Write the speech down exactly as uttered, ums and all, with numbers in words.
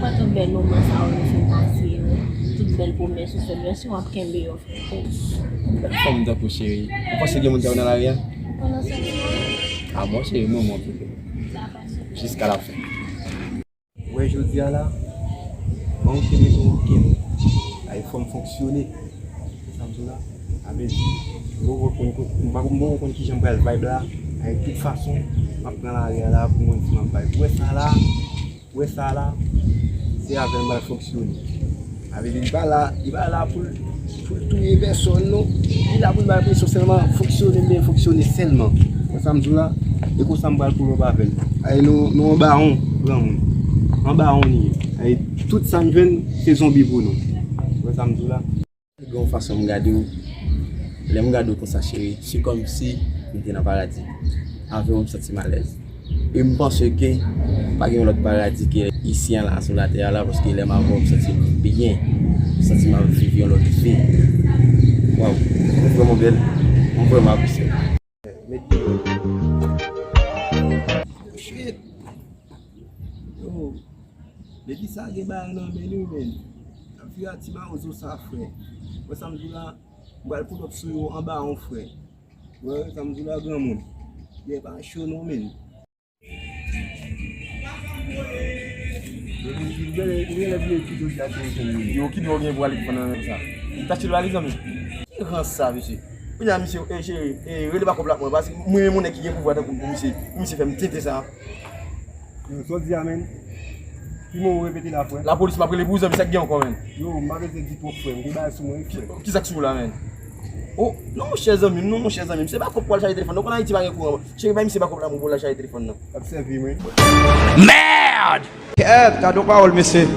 Tout bèl moman sa yo nou fin pase yo, tout bèl pwomès ou fè m yo, si w ap kenbe yo, frè. Bèl fanm tankou cheri. Ou panse gen moun sa yo nan lari a? Pandan sèt mwa. A bon, cheri, mwen, mwen, plito. Sa pase. Jiska la fen. Ou wè jodi a la, ban m kenbe tou okenn. Ay, fò m fonksyone. Sa m di w la, sa vle di, m poko konn, m poko konn kijan m pral vibe la. Ay, tout fason, m ap pran lari a la pou mwen di m ap vibe. Ou wè sa la, ou wè sa la, se avè l m pral fonksyone. Sa vle di, li pa la, li pa la pou l, pou l touye pèsòn, non. Li la pou l bay presyon sèlman, fonksyone, men fonksyone sèlman. Ou wè sa m di w la? E konsa m pral pull up avè l. Ay, nou, nou anba on, granmoun. Anba on li ye. Ay, tout sa n jwenn, se zonbi pou nou. Ou wè sa m di w la? Gen yon fason m gade w. Lè m gade w konsa, cheri, se kòmsi m te nan paradi. Avè w, m santi m alèz. E m panse ke pa gen yon lòt paradi ke isi a la, sou latè a la, paske lè m avè w, m santi m byen. M santi m ap viv yon lòt vi. Waw, ou vrèman bèl. M vrèman apresye w. Met Shit. Yo, Melissa gen bagay nan men li, men. Ap vire a ti mawozo sa, frè. Wè sa m di w la, m pral pull up sou yo anba on, frè. Wè sa m di w la, granmoun. Gen pa cho non, men. Yo, ki dwa gen pou ale defann nan sa? Tache l ale, zanmi. Ki rans sa, mesye? Kounye a, misye, e, cheri, e, rele bakòp la pou mwen, paske mwen menm yon nèg ki gen pouvwa tankou pou misye, pou misye fè m tenten sa. Yo, sa w di a, menn? Ki mo ou repete la, frè? Lapolis, m ap rele pou ou, zanmi, sa k gen ankò, menn? Yo, m pa bezwen di twòp, frè. M gen bagay sou mwen, wi, frè. Ki sa k sou ou la, menn? Oh, non, monchè zanmi m, non, monchè zanmi m. Se bakòp pou al chaje telefòn nan. Ou konn Ayiti pa gen kouran. Cheri, bay misye bakòp la pou l al chaje telefòn nan. L ap sèvi m, wi. Merde! Kèt, gade yon pawòl, mesye.